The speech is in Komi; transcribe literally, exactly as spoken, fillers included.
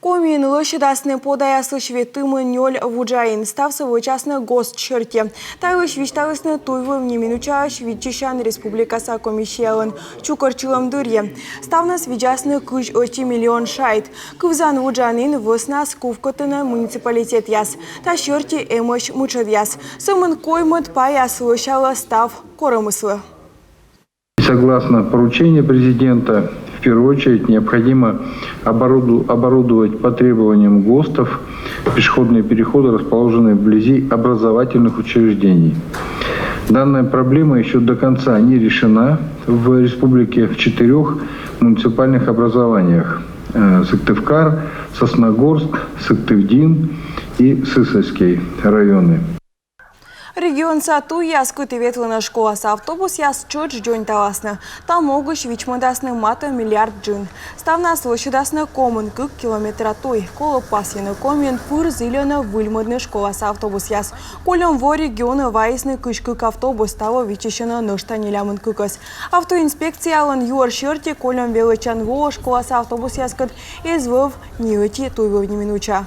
Комиын лӧсьӧдасны подаяслысь ветымын нёль вуджаин. Ставсӧ вӧчасны ГОСТ серти. Та йылысь висьталісны туйвыв ниминучаысь виччысян республикаса комиссиялӧн чукӧртчылӧм дырйи. Ставнас видзасны кызь ӧти миллион шайт. Кывзан вуджанін вӧснас кувкӧтӧны муниципалитетъяс. Та серти эмӧсь мытшӧдъяс. Сӧмын коймӧд паяс лӧсялӧ став корӧмыслы. Согласно поручению президента, в первую очередь необходимо оборуду- оборудовать по требованиям ГОСТов пешеходные переходы, расположенные вблизи образовательных учреждений. Данная проблема еще до конца не решена в республике в четырех муниципальных образованиях: э, Сыктывкар, Сосногорск, Сыктывдин и Сысольский районы. Регионса туйяс, кытӧ ветлӧны школаса автобусъяс, тшӧтш дзоньталасны. Та могысь вичмӧдасны матӧ миллиард джын. Ставнас лӧсьӧдасны комын кык километра туй. Колӧ пасйыны: Комиын пыр зільӧны выльмӧдны школаса автобусъяс. Кольӧм во регионӧ вайисны кызь кык автобус, таво виччысьӧны нӧшта нелямын кыкӧс. Автоинспекциялӧн юӧр серти, кольӧм велӧдчан воӧ школаса автобусъяскӧд эз вӧв ни ӧти туйвыв ниминуча.